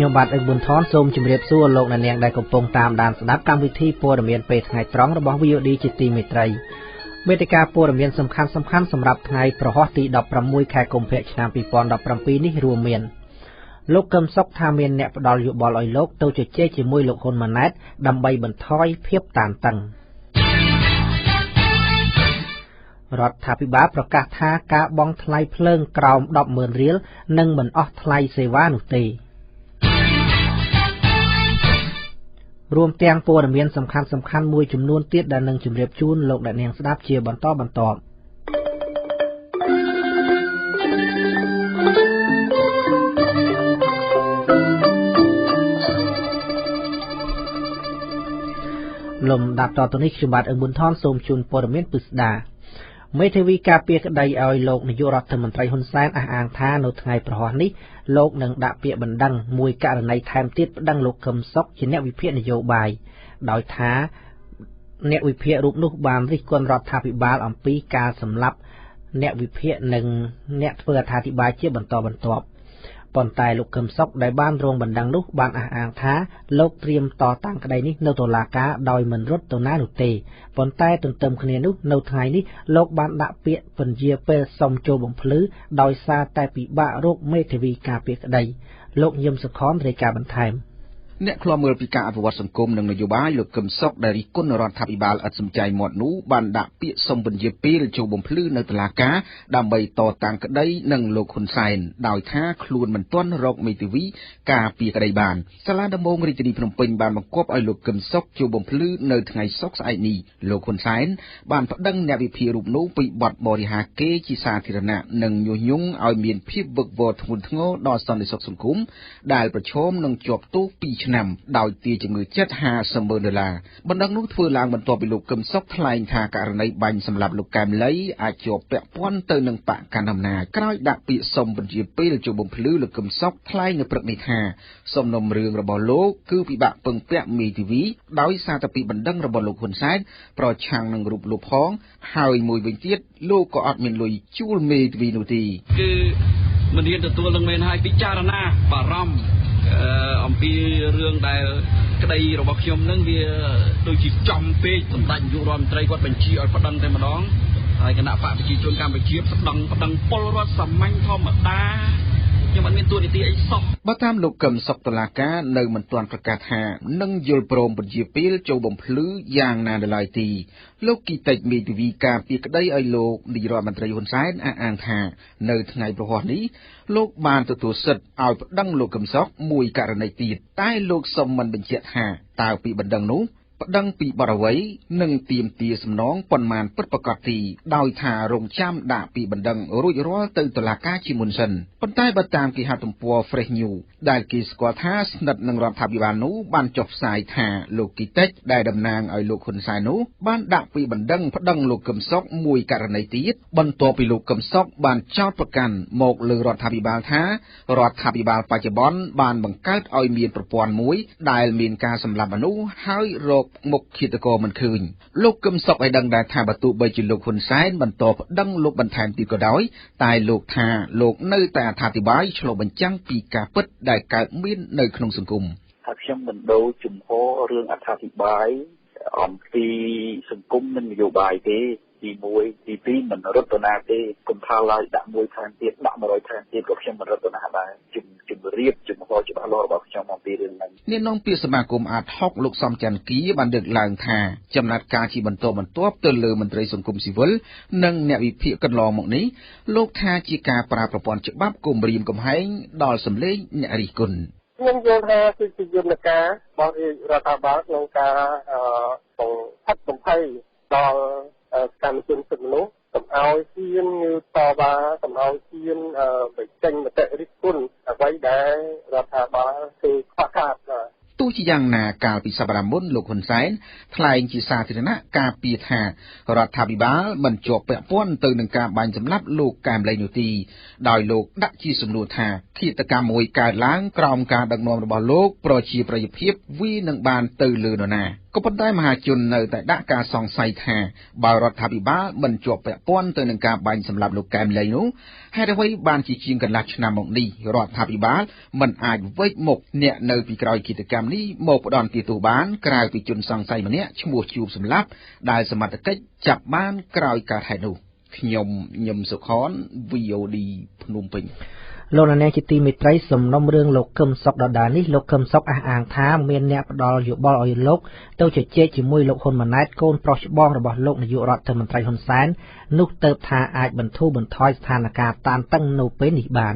ខ្ញុំបាទអឹកប៊ុនថនសូមជម្រាបសួរលោកអ្នកនាងដែលកំពុងតាមដានស្ដាប់កម្មវិធីព័ត៌មានពេលថ្ងៃត្រង់របស់ VOD ជាទីមេត្រីមេតិការព័ត៌មានសំខាន់សំខាន់សម្រាប់ថ្ងៃប្រហ័សទី16ខែកុម្ភៈឆ្នាំ2017នេះរួមមានលោកកឹមសុខថាមានអ្នកផ្ដល់យោបល់ឲ្យលោកទៅជជែកជាមួយលោកហ៊ុនម៉ាណែតដើម្បីបន្ថយភាពតានតឹងរដ្ឋាភិបាលប្រកាសថាការបង់ថ្លៃភ្លើងក្រោម 100000 រៀលនឹងមិនអស់ថ្លៃសេវានោះទេរួមទាំងព័ត៌មានសំខាន់សំខាន់មួយចំនួនទៀតដែលនឹងជម្រាបជូនលោកអ្នកនាងស្ដាប់ជាបន្តបន្ទាប់លំដាប់តទៅនេះខ្ញុំបាទអឹងប៊ុនថនសូមជូនព័ត៌មានពិស្ដាមេធាវីការពារក្តីឲ្យលោកនាយករដ្ឋមន្ត្រីហ៊ុនសែនអះអាងថានៅថ្ងៃប្រហ័សនេះលោកនឹងដាក់ពាក្យបណ្ដឹងមួយករណីថែមទៀតប្តឹងលោកកឹមសុខជាអ្នកវិភាគនយោបាយដោយថាអ្នកវិភាគរូបនោះបានរិះគន់រដ្ឋាភិបាលអំពីការសម្លាប់អ្នកវិភាគនិងអ្នកធ្វើអត្ថាធិប្បាយជាបន្តបន្ទាប់ប៉ុន្តែលោកកឹមសុខដែលបានរងបណ្ដឹងនោះបានអះអាងថាលោកត្រៀមតតាំងក្តីនេះនៅតុលាការដោយមិនរត់ទៅណានោះទេប៉ុន្តែទន្ទឹមគ្នានោះនៅថ្ងៃនេះលោកបានដាក់ពាក្យពន្យាពេលសុំចូលបំភ្លឺដោយសារតែពិបាករកមេធាវីការពារក្តីលោកញឹមសុខនរាយការណ៍បន្ថែមអ្នកឃ្លាំមើលពីការអភិវឌ្ឍសង្គមនិងនយោបាយលោកកឹមសុខដែលរិះគន់រដ្ឋាភិបាលឥតសំចៃមាត់នោះបានដាក់ពាក្យសុំពន្យាពេលចូលបំភ្លឺនៅតុលាការដើម្បីតតាំងក្តីនឹងលោកហ៊ុនសែនដោយថាខ្លួនមិនទាន់រកមេធាវីការពារក្តីបានសាលាដំបងរាជធានីភ្នំពេញបានបង្គាប់ឲ្យលោកកឹមសុខចូលបំភ្លឺនៅថ្ងៃសុក្រស្អែកនេះលោកហ៊ុនសែនបានប្តឹងអ្នកវិភាគរូបនោះពីបទបរិហាកេរជាសាធារណៈនិងញុះញង់ឲ្យមានភាពវឹកវរធ្ងន់ធ្ងរដល់សន្តិសុខសង្គមដែលប្រឈមនឹងជាប់ទោស2ឆ្នាំដោយទារជំងឺចិត្ត50,000ដុល្លារបណ្ដឹងនោះធ្វើឡើងបន្ទាប់ពីលោកកឹមសុខថ្លែងថាករណីបាញ់សម្លាប់លោកកែមលីអាចជាប់ពាក់ព័ន្ធទៅនឹងបក្សកាន់អំណាចក្រោយដាក់ពាក្យសុំពន្យាពេលចូលបំភ្លឺលោកកឹមសុខថ្លែងនៅព្រឹកនេះថាសំណុំរឿងរបស់លោកគឺពិបាកពឹងពាក់មេធាវីដោយសារតែពីបណ្ដឹងរបស់លោកហ៊ុនសែនប្រឆាំងនឹងរូបលោកផងហើយមួយវិញទៀតលោកក៏អត់មានលុយជួលមេធាវីនោះទេគឺមិនហ៊ានទទួលនឹងមែនហើយពិចារណាបារម្ភអំពីរឿងដែលក្តីរបស់ខ្ញុំនឹងវាដូចជាចំពេកសម្ដេចនាយករដ្ឋមន្ត្រីគាត់បញ្ជាឲ្យប្តឹងតែម្ដងហើយគណៈបកប្រជាជនកម្ពុជាប្តឹងពលរដ្ឋសាមញ្ញធម្មតាខ្ញុំអត់មានតួនាទីអីសោះបើតាមលោកកឹមសុខតុលាការនៅមិនទាន់ប្រកាសថានឹងយល់ព្រមពន្យាពេលចូលបំភ្លឺយ៉ាងណានៅឡើយទីលោកគីតិចមេធាវីការពារក្តីឲ្យលោកនាយរដ្ឋមន្ត្រីហ៊ុនសែនអះអាងថានៅថ្ងៃប្រហ័សនេះលោកបានទទួលសិទ្ធិឲ្យប្តឹងលោកកឹមសុខមួយករណីទៀតតែលោកសុំមិនបញ្ជាក់ថាតើពីបណ្ដឹងនោះប្តឹងពីបទអ្វីនិងទាមទារសំណងប៉ុន្មានពិតប្រាកដទីដោយថារងចាំដាក់ពីបណ្ដឹងរួចរាល់ទៅតុលាការជាមុនសិនប៉ុន្តែបើតាមគេហទំព័រ Fresh News ដែលគេស្គាល់ថាស្និទ្ធនឹងរដ្ឋាភិបាលនោះបានចុះផ្សាយថាលោកគីតិចដែលតំណាងឲ្យលោកហ៊ុនសែននោះបានដាក់ពីបណ្ដឹងប្តឹងលោកកឹមសុខមួយករណីទៀតបន្ទាប់ពីលោកកឹមសុខបានចោទប្រកាន់មកលើរដ្ឋាភិបាលថារដ្ឋាភិបាលបច្ចុប្បន្នបានបង្កើតឲ្យមានប្រព័ន្ធមួយដែលមានការសម្លាប់មនុស្សហើយរកមុខឃាតករមិនឃើញលោកកឹមសុខឲ្យដឹងដែរថាបើទោះបីជាលោកហ៊ុនសែនបន្តប្តឹងលោកបន្ថែមទៀតក៏ដោយតែលោកថាលោកនៅតែអត្ថាធិប្បាយឆ្លុះបញ្ចាំងពីការពិតដែលកើតមាននៅក្នុងសង្គមថាខ្ញុំមិនដូរជំហររឿងអត្ថាធិប្បាយអំពីសង្គមនិងនយោបាយទេទី1ទី2មិនរត់ទៅណាទេកុំថាឡើយដាក់មួយថែមទៀតដាក់100ថែមទៀតក៏ខ្ញុំមិនរត់ទៅណាដែរជំរាបជំហរច្បាស់លាស់របស់ខ្ញុំអំពីរឿងហ្នឹងអ្នកនាំពាក្យសមាគមអាដហុកលោកសំច័ន្ទគីបានលើកឡើងថាចំណាត់ការជាបន្តបន្ទាប់ទៅលើមន្ត្រីសង្គមស៊ីវិលនិងអ្នកវិភាគកន្លងមកនេះលោកថាជាការប្រើប្រព័ន្ធច្បាប់គំរាមកំហែងដល់សម្លេងអ្នករិះគន់ខ្ញុំយល់ថាគឺជាយន្តការរបស់រាជរដ្ឋាភិបាលក្នុងការបង្ផិតបំភ័យដល់សកម្មជនសិទ្ធិមនុស្សកុំឲ្យហ៊ានងើបតវ៉ាកុំឲ្យហ៊ានបញ្ចេញមតិរិះគន់អ្វីដែលរដ្ឋាភិបាលគឺខ្វះខាតទោះជាយ៉ាងណាកាលពីសប្តាហ៍មុនលោកហ៊ុនសែនថ្លែងជាសាធារណៈការពារថារដ្ឋាភិបាលមិនជាប់ពាក់ព័ន្ធទៅនឹងការបាញ់សម្លាប់លោកកែមលីនោះទេដោយលោកដាក់ជាសំណួរថាឃាតកម្មមួយកើតឡើងក្រោមការដឹកនាំរបស់លោកប្រជាប្រិយភាពវានឹងបានទៅលើនរណា ក៏ប៉ុន្តែមហាជននៅតែដាក់ការសង្ស័យថាបើរដ្ឋាភិបាលមិនជាប់ពាក់ព័ន្ធទៅនឹងការបាញ់សម្លាប់លោកកែមឡីនោះហេតុអ្វីបានជាជាងកន្លះឆ្នាំមកនេះរដ្ឋាភិបាលមិនអាចវេចមុខអ្នកនៅពីក្រោយគិតកម្មនេះមកផ្ដន្ទាទោសបានក្រៅពីជនសង្ស័យម្នាក់ឈ្មោះជួបសម្លាប់ដែលសមត្ថកិច្ចចាប់បានក្រោយកើតហេតុនោះខ្ញុំញឹមសុខន VOD ភ្នំពេញលោកអ្នកនាងជាទីមេត្រីសំណុំរឿងលោកកឹមសុខដដែលនេះលោកកឹមសុខអះអាងថាមានអ្នកផ្ដល់យោបល់ឲ្យលោកទៅជជែកជាមួយលោកហ៊ុនម៉ាណែតកូនប្រុសច្បងរបស់លោកនាយករដ្ឋមន្ត្រីហ៊ុនសែននោះទៅថាអាចបន្ធូរបន្ថយស្ថានភាពតានតឹងនៅពេលនេះបាន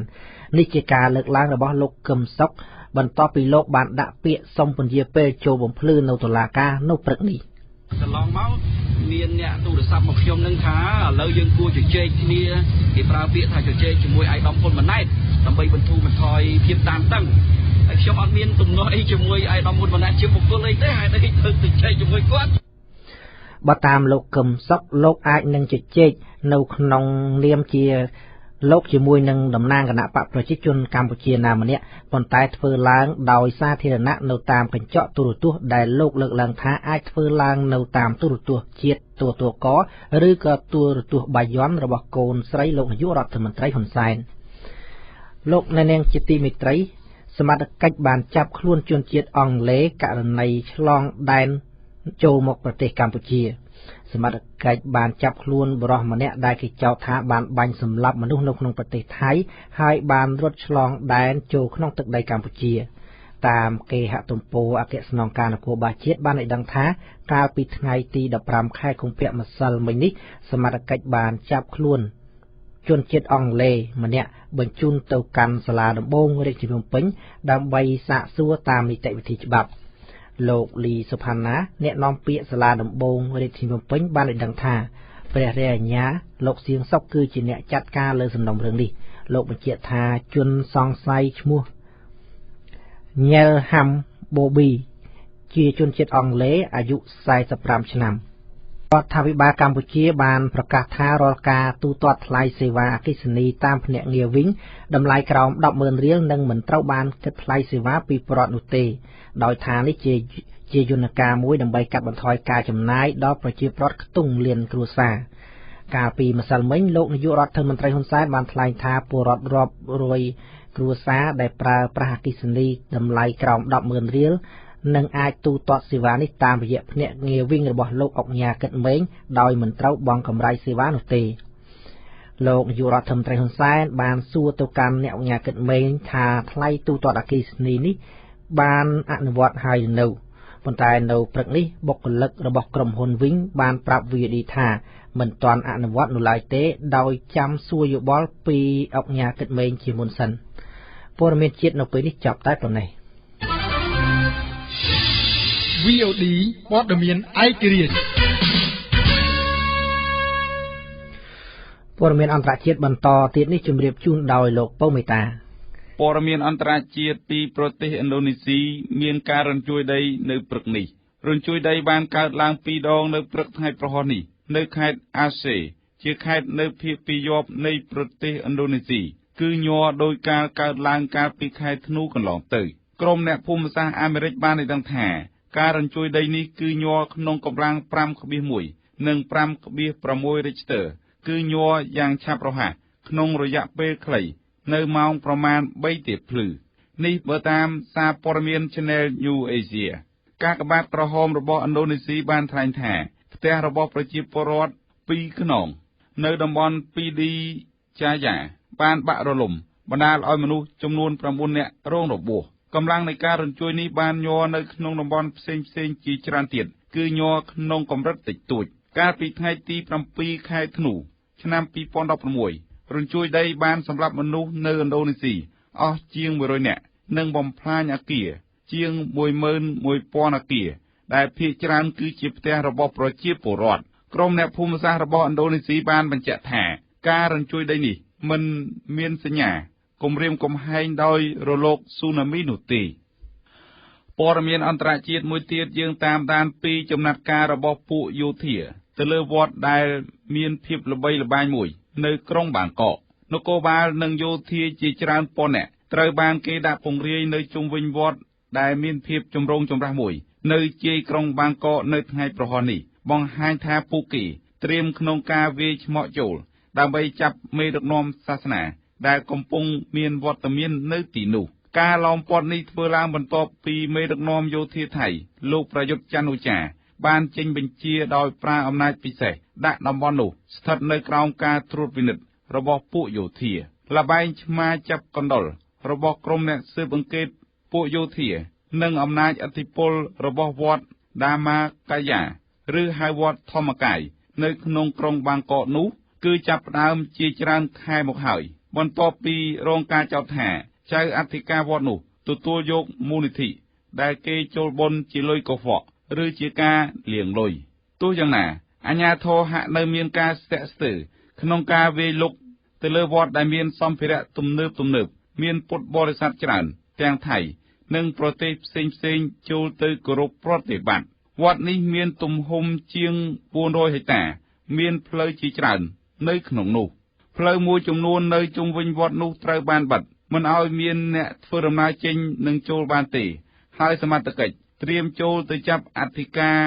នេះជាការលើកឡើងរបស់លោកកឹមសុខបន្ទាប់ពីលោកបានដាក់ពាក្យសុំពន្យាពេលចូលបំភ្លឺនៅតុលាការនៅព្រឹកនេះកន្លងមកមានអ្នកទូរស័ព្ទមកខ្ញុំនឹងថាឥឡូវយើងគួរជជែកគ្នាគេប្រើពាក្យថាជជែកជាមួយឯកឧត្តមហ៊ុនម៉ាណែតដើម្បីបន្ធូរបន្ថយភាពតានតឹងហើយខ្ញុំអត់មានទំនាស់អីជាមួយឯកឧត្តមហ៊ុនម៉ាណែតជាបុគ្គលអីទេហើយទៅជជែកជាមួយគាត់បើតាមលោកកឹមសុខលោកអាចនឹងជជែកនៅក្នុងនាមជាលោកជាមួយនឹងតំណាងគណៈបកប្រជាជនកម្ពុជាណាម្នាក់ប៉ុន្តែធ្វើឡើងដោយសាធារណៈនៅតាមកញ្ចក់ទូរទស្សន៍ដែលលោកលើកឡើងថាអាចធ្វើឡើងនៅតាមទូរទស្សន៍ជាតិទូរកឬក៏ទូរទស្សន៍បាយ័នរបស់កូនស្រីលោកនាយករដ្ឋមន្ត្រីហ៊ុនសែនលោកអ្នកនាងជាទីមេត្រីសមត្ថកិច្ចបានចាប់ខ្លួនជនជាតិអង់គ្លេសករណីឆ្លងដែនចូលមកប្រទេសកម្ពុជាសមត្ថកិច្ចបានចាប់ខ្លួនបុរសម្នាក់ដែលគេចោទថាបានបាញ់សម្លាប់មនុស្សនៅក្នុងប្រទេសថៃហើយបានរត់ឆ្លងដែនចូលក្នុងទឹកដីកម្ពុជាតាមគេហទំព័រអគ្គស្នងការនគរបាលជាតិបានឲ្យដឹងថាកាលពីថ្ងៃទី15ខែកុម្ភៈម្សិលមិញនេះសមត្ថកិច្ចបានចាប់ខ្លួនជនជាតិអង់គ្លេសម្នាក់បញ្ជូនទៅកាន់សាលាដំបងរាជធានីភ្នំពេញដើម្បីសាកសួរតាមនីតិវិធីច្បាប់លោកលីសុផាណាអ្នកនាំពាក្យសាលាដំបងរាជធានីភ្នំពេញបានឲ្យដឹងថាព្រះរាជអាជ្ញាលោកសៀងសុកគឺជាអ្នកចាត់ការលើសំណុំរឿងនេះលោកបញ្ជាក់ថាជនសង្ស័យឈ្មោះញ៉ែលហាំបូប៊ីជាជនជាតិអង់គ្លេសអាយុ45ឆ្នាំរដ្ឋាភិបាលកម្ពុជាបានប្រកាសថារាល់ការទូទាត់ថ្លៃសេវាអគ្គិសនីតាមភ្នាក់ងារវិញតម្លៃក្រោម 100000 រៀលនឹងមិនត្រូវបានគិតថ្លៃសេវាពីពលរដ្ឋនោះទេដោយថានេះជាយន្តការមួយដើម្បីកាត់បន្ថយការចំណាយដល់ប្រជាពលរដ្ឋខ្ទង់លានគ្រួសារកាលពីម្សិលមិញលោកនាយករដ្ឋមន្ត្រីហ៊ុនសែនបានថ្លែងថាពលរដ្ឋរាប់រយគ្រួសារដែលប្រើប្រាស់អគ្គិសនីតម្លៃក្រោម 100000 រៀលនឹងអាចទូទាត់សេវានេះតាមរយៈភ្នាក់ងារវិញរបស់លោកអុកញ៉ាគិតមេងដោយមិនត្រូវបង់កម្រៃសេវានោះទេលោកនាយករដ្ឋមន្ត្រីហ៊ុនសែនបានសួរទៅកាន់អ្នកអុកញ៉ាគិតមេងថាថ្លៃទូទាត់អគ្គិសនីនេះបានអនុវត្តហើយនៅប៉ុន្តែនៅព្រឹកនេះបុគ្គលិករបស់ក្រុមហ៊ុនវិញបានប្រាប់ VOD ថាមិនទាន់អនុវត្តនោះឡើយទេដោយចាំសួរយោបល់ពីអុកញ៉ាគិតមេងជាមុនសិនព័ត៌មានជាតិនៅពេលនេះចប់តែប៉ុណ្ណេះ VOD ព័ត៌មានឯករាជ្យព័ត៌មានអន្តរជាតិបន្តទៀតនេះជម្រាបជូនដោយលោកពៅមេតាព័ត៌មានអន្តរជាតិពីប្រទេសឥណ្ឌូនេស៊ីមានការរញ្ជួយដីនៅព្រឹកនេះរញ្ជួយដីបានកើតឡើងពីរដងនៅព្រឹកថ្ងៃព្រហស្បតិ៍នេះនៅខេត្តអាសេជាខេត្តនៅភាគពាយព្យនៃប្រទេសឥណ្ឌូនេស៊ីគឺញ័រដោយការកើតឡើងកាលពីខែធ្នូកន្លងទៅក្រុមអ្នកភូមិសាស្ត្រអាមេរិកបានឲ្យដឹងថាការរញ្ជួយដីនេះគឺញ័រក្នុងកម្លាំង 5.1 និង 5.6 រិចទ័រគឺញ័រយ៉ាងឆាប់រហ័សក្នុងរយៈពេលខ្លីនៅម៉ោងប្រមាណ3ទៀបភ្លឺនេះបើតាមសារព័ត៌មាន Channel New Asia កាកបាទក្រហមរបស់ឥណ្ឌូនេស៊ីបានថ្លែងថាផ្ទះរបស់ប្រជាពលរដ្ឋ2ខ្នងនៅតំបន់ PD ចាយ៉ាបានបាក់រលំបណ្ដាលឲ្យមនុស្សចំនួន9នាក់រងរបួសកម្លាំងនៃការរញ្ជួយនេះបានញ័រនៅក្នុងតំបន់ផ្សេងៗជាច្រើនទៀតគឺញ័រក្នុងកម្រិតតិចតួចកាលពីថ្ងៃទី7ខែធ្នូឆ្នាំ2016រញ្ជួយដីបានសម្លាប់មនុស្សនៅឥណ្ឌូនេស៊ីអស់ជាង100នាក់និងបំផ្លាញអគារជាង 11000 អគារដែលភាគច្រើនគឺជាផ្ទះរបស់ប្រជាពលរដ្ឋក្រុមអ្នកភូមិសាស្ត្ររបស់ឥណ្ឌូនេស៊ីបានបញ្ជាក់ថាការរញ្ជួយដីនេះមិនមានសញ្ញាគំរាមកំហែងដោយរលកស៊ូណាមីនោះទេព័ត៌មានអន្តរជាតិមួយទៀតយើងតាមដានពីចំណាត់ការរបស់ពួកយោធាទៅលើវត្តដែលមានភាពល្បីល្បាញមួយនៅក្រុងបាងកកនគរបាលនិងយោធាជាច្រើនពាន់នាក់ត្រូវបានគេដាក់ពង្រាយនៅជុំវិញវត្តដែលមានភាពចម្រូងចម្រាសមួយ នៅជាយក្រុងបាងកកនៅថ្ងៃព្រហស្បតិ៍នេះបង្ហាញថាពួកគេត្រៀមក្នុងការវាយឆ្មក់ចូលដើម្បីចាប់មេដឹកនាំសាសនាដែលកំពុងមានវត្តមាននៅទីនោះការឡោមព័ទ្ធនេះធ្វើឡើងបន្ទាប់ពីមេដឹកនាំយោធាថៃលោកប្រយុទ្ធច័ន្ទអូចាបានចេញបញ្ជាដោយប្រើអំណាចពិសេសដាក់តំបន់នោះស្ថិតនៅក្រោមការត្រួតពិនិត្យរបស់ពួកយោធាល្បែងឆ្មាចាប់កណ្ដុររបស់ក្រុមអ្នកស៊ើបអង្កេតពួកយោធានិងអំណាចឥទ្ធិពលរបស់វត្តដាមាកាយាឬហៅវត្តធម្មកាយនៅក្នុងក្រុងបាងកកនោះគឺចាប់ផ្ដើមជាច្រើនខែមកហើយបន្ទាប់ពីរងការចោទថាចៅអធិការវត្តនោះទទួលយកមូលនិធិដែលគេចូលបុណ្យជាលុយកខ្វក់ឬជាការលាងលុយទោះយ៉ាងណាអាជ្ញាធរហាក់នៅមានការស្ទាក់ស្ទើរក្នុងការវាយលុកទៅលើវត្តដែលមានសម្ភារៈទំនើបមានពុទ្ធបរិស័ទច្រើនទាំងថៃនិងប្រទេសផ្សេងៗចូលទៅគោរពប្រតិបត្តិវត្តនេះមានទំហំជាង400ហិកតាមានផ្លូវជាច្រើននៅក្នុងនោះផ្លូវមួយចំនួននៅជុំវិញវត្តនោះត្រូវបានបិទមិនឲ្យមានអ្នកធ្វើដំណើរចេញនិងចូលបានទេហើយសមត្ថកិច្ចត្រៀមចូលទៅចាប់អធិការ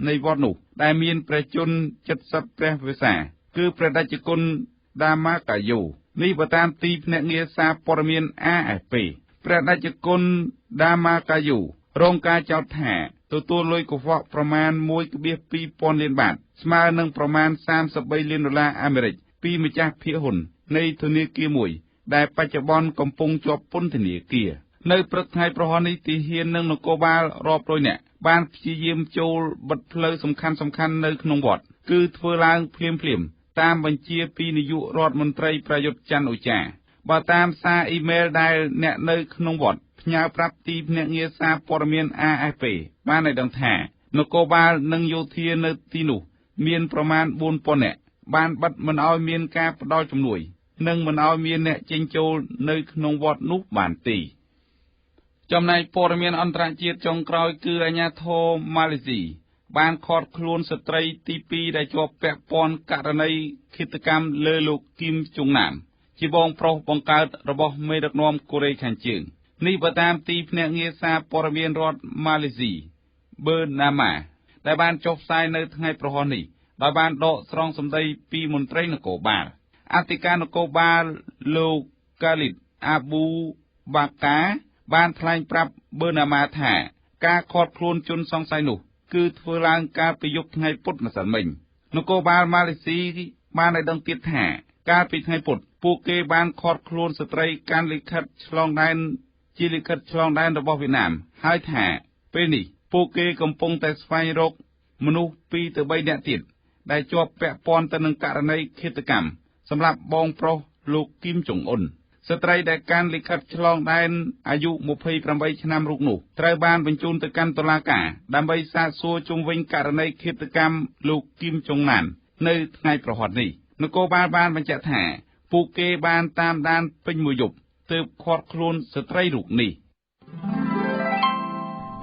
នៃវត្តនោះដែលមានព្រះជន្ម70ព្រះវស្សាគឺព្រះតេជគុណដាមាកាយោនេះបើតាមទីភ្នាក់ងារសារព័ត៌មាន AFP ព្រះតេជគុណដាមាកាយោរងការចោទថាទទួលលុយកខ្វក់ប្រមាណ 1.2 ពាន់លានបាតស្មើនឹងប្រមាណ33លានដុល្លារអាមេរិកពីម្ចាស់ភាគហ៊ុននៃធនាគារមួយដែលបច្ចុប្បន្នកំពុងជាប់ពន្ធនាគារនៅព្រឹកថ្ងៃព្រហស្បតិ៍នេះទាហាននិងនគរបាលរាប់រយនាក់បានព្យាយាមចូលបិទផ្លូវសំខាន់ៗនៅក្នុងវត្តគឺធ្វើឡើងភ្លាមៗតាមបញ្ជាពីនាយករដ្ឋមន្ត្រីប្រយុទ្ធច័ន្ទអូចាបើតាមសារអ៊ីមែលដែលអ្នកនៅក្នុងវត្តផ្ញើប្រាប់ទីភ្នាក់ងារសារព័ត៌មាន AFP បានឲ្យដឹងថានគរបាលនិងយោធានៅទីនោះមានប្រមាណ 4,000 នាក់បានបិទមិនឲ្យមានការផ្ដល់ជំនួយនិងមិនឲ្យមានអ្នកចេញចូលនៅក្នុងវត្តនោះបានទេចំណែកព័ត៌មានអន្តរជាតិចុងក្រោយគឺអាជ្ញាធរម៉ាឡេស៊ីបានឃាត់ខ្លួនស្ត្រីទី2ដែលជាប់ពាក់ព័ន្ធករណីឃាតកម្មលើលោកគីមជុងណាមជាបងប្រុសបង្កើតរបស់មេដឹកនាំកូរ៉េខាងជើងនេះបើតាមទីភ្នាក់ងារសារព័ត៌មានរដ្ឋម៉ាឡេស៊ីបឺណាម៉ាដែលបានចុះផ្សាយនៅថ្ងៃព្រហស្បតិ៍នេះដោយបានដកស្រង់សម្ដីពីមន្ត្រីនគរបាលអធិការនគរបាលលោកកាលីតអាប៊ូបាកាបានថ្លែងប្រាប់បឺណាម៉ាថាការឃាត់ខ្លួនជនសង្ស័យនោះគឺធ្វើឡើងកាលពីយប់ថ្ងៃពុធម្សិលមិញនគរបាលម៉ាឡេស៊ីបានឲ្យដឹងទៀតថាកាលពីថ្ងៃពុធពួកគេបានឃាត់ខ្លួនស្ត្រីកាន់លិខិតឆ្លងដែនជាលិខិតឆ្លងដែនរបស់វៀតណាមហើយថាពេលនេះពួកគេកំពុងតែស្វែងរកមនុស្ស2ទៅ3នាក់ទៀតដែលជាប់ពាក់ព័ន្ធទៅនឹងករណីឃាតកម្មសម្រាប់បងប្រុសលោកគីមចុងអ៊ុនស្ត្រីដែលកាន់លិខិតឆ្លងដែនអាយុ28ឆ្នាំរូបនោះត្រូវបានបញ្ជូនទៅកាន់តុលាការដើម្បីសាកសួរជុំវិញករណីឃាតកម្មលោកគីមចុងណាននៅថ្ងៃព្រហស្បតិ៍នេះនគរបាលបានបញ្ជាក់ថាពួកគេបានតាមដានពេញមួយយប់ទើបឃាត់ខ្លួនស្ត្រីរូបនេះ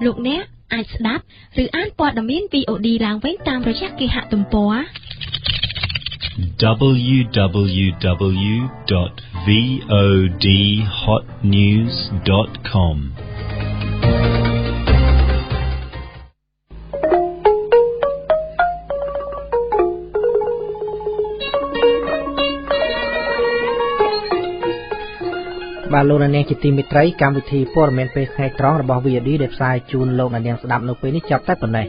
លោកអ្នកអាចស្ដាប់ឬអានព័ត៌មាន VOD ឡើងវិញតាមរយៈគេហទំព័រ www.vodhotnews.com បាទលោកអ្នកនាងជាទីមេត្រីកម្មវិធីព័ត៌មានពេលថ្ងៃត្រង់របស់ VOD ដែលផ្សាយជូនលោកអ្នកនាងស្ដាប់នៅពេលនេះចប់តែប៉ុណ្ណេះ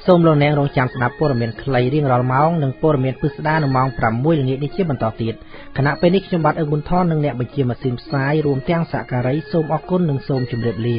សូមលោកអ្នករងចាំស្ដាប់ព័ត៌មានខ្លីរៀងរាល់ម៉ោងនិងព័ត៌មានពិស្ដានៅម៉ោង6ល្ងាចនេះជាបន្តទៀតខណៈពេលនេះខ្ញុំបាទអ៊ឹងប៊ុនថននិងអ្នកបញ្ជាម៉ាស៊ីនផ្សាយរួមទាំងសហការីសូមអរគុណនិងសូមជម្រាបលា